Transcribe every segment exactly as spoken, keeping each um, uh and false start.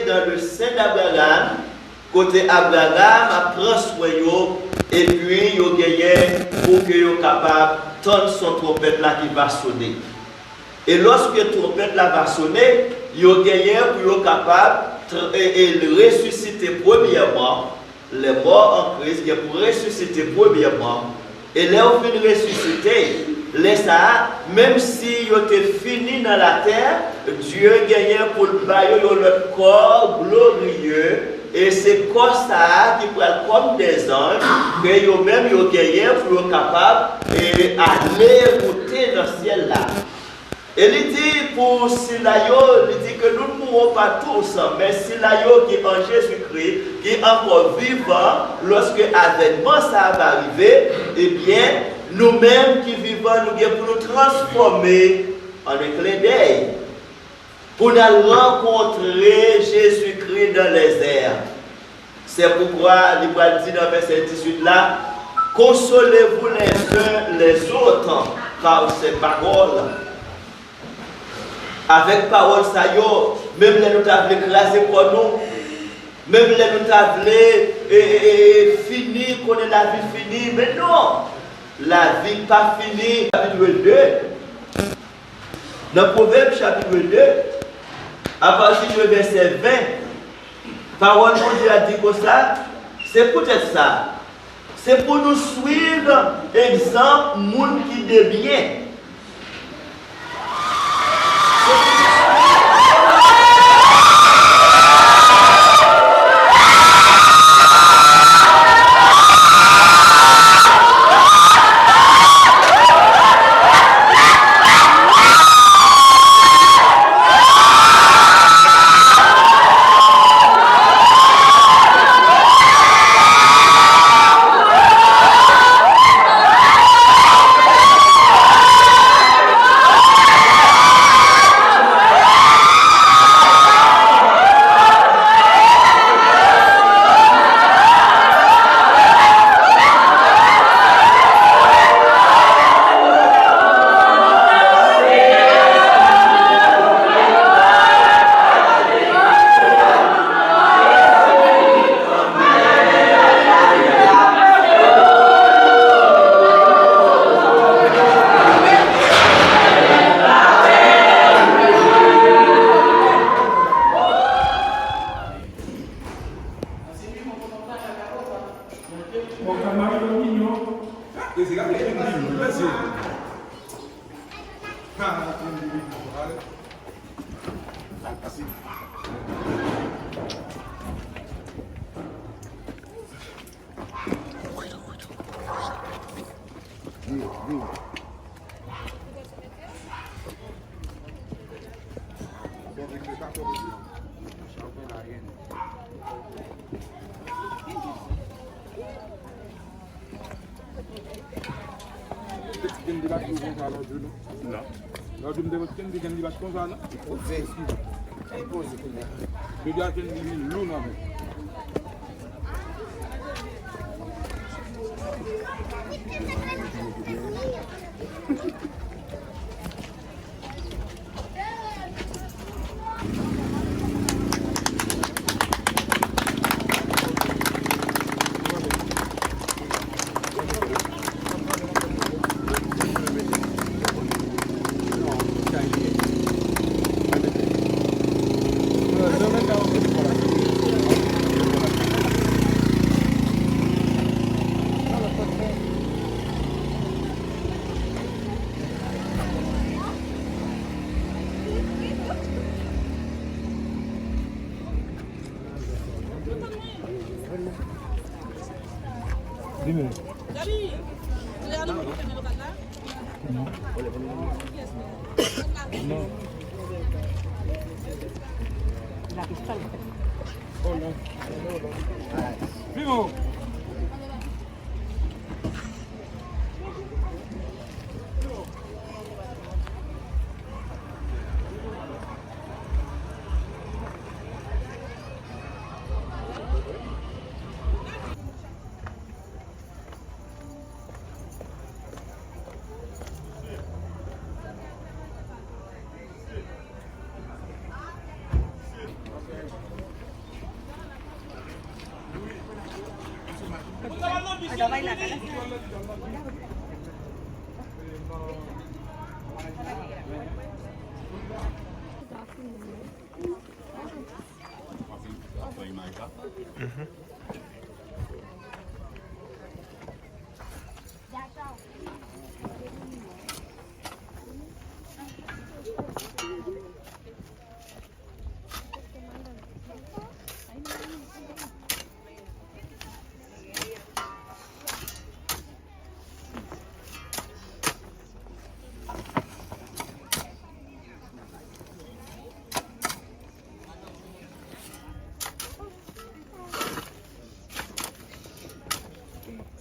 Dans le sein d'Abraham, kote Abraram ap pran swen yo, epi yo genyen pou ke yo kapab tann son twonpèt la ki va sone. E lòske twonpèt la va sone, yo genyen pou yo kapab tr- e, e resisite premyèman. Les morts en Christ gen pou resisite premyèman. E lè yo fin resisite, lè sa a, menm si yo te fini nan latè, Dye genyen pou l ba yo yon lòt kò gloriye. E se kò sa a ki pral kòm dèzanj, ke yo menm yo genyen pou yo kapab e ale moute nan syèl la. E li di pou sila yo, li di que nous ne mourrons pas tous, men sila yo ki an Jezikri, ki ankò vivan, lòske avènman sa a va rive, ebyen, nou menm ki vivan, nou gen pou nou transfòme an un clin d'œil, pou n al rankontre Jezikri dans les airs. C'est pourquoi li pral di nan vèsè dizuit la, consolez-vous les uns les autres par ces paroles. Avèk pawòl sa yo, menm lè nou ta vle kraze kò nou, menm lè nou ta vle e, e, e, e, fini, konnen lavi fini, men non, lavi pa fini. Chapitre deux, nan Pwovèb chapitre deux, apati de vèsè ven, pawòl Bondye a di konsa, se poutèt sa, se pou nou swiv egzanp moun ki de byen. Li pa konsa lòt jou, non. Non. Lòt jou, m te wè Kendy, Kendy pa t konsa, non. Li poze. Li poze kounye a. Jodi a, Kendy vin lou nan men. Vivo!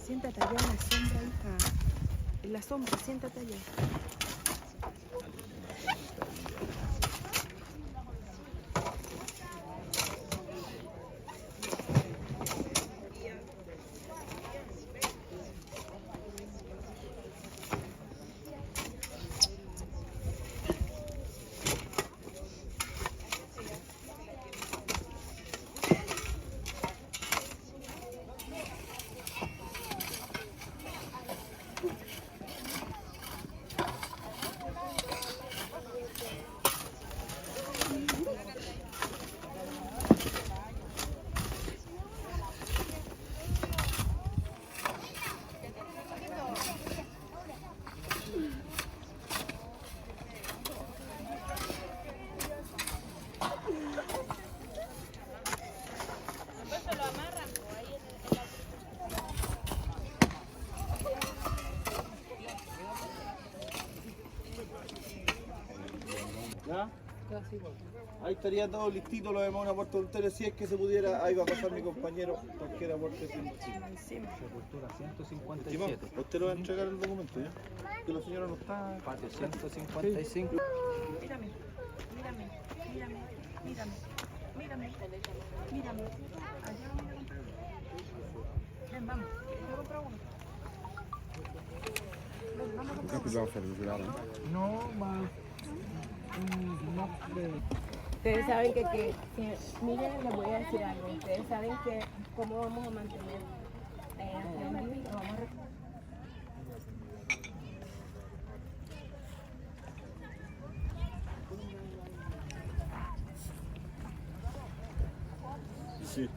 Siéntate allá en la sombra, hija. En la sombra, siéntate allá. ¿Ya? Ahí estaría todo listito, lo demás una puerta de ustedes. Si es que se pudiera, ahí va a pasar mi compañero, cualquiera puerta. Encima. Sepultura ciento cincuenta y siete. Usted le va a entregar el documento, ¿ya? Que la señora no está. Patio ciento cincuenta y cinco. Mírame, mírame, mírame, mírame, mírame, mírame. Allá mira, compra uno. Ven, vamos a comprar uno. Ven, vamos a comprar uno. No más. Ustedes saben que, que, que, miren, les voy a decir algo. Ustedes saben que cómo vamos a mantener, eh, a Kendy, lo vamos a re- Ici.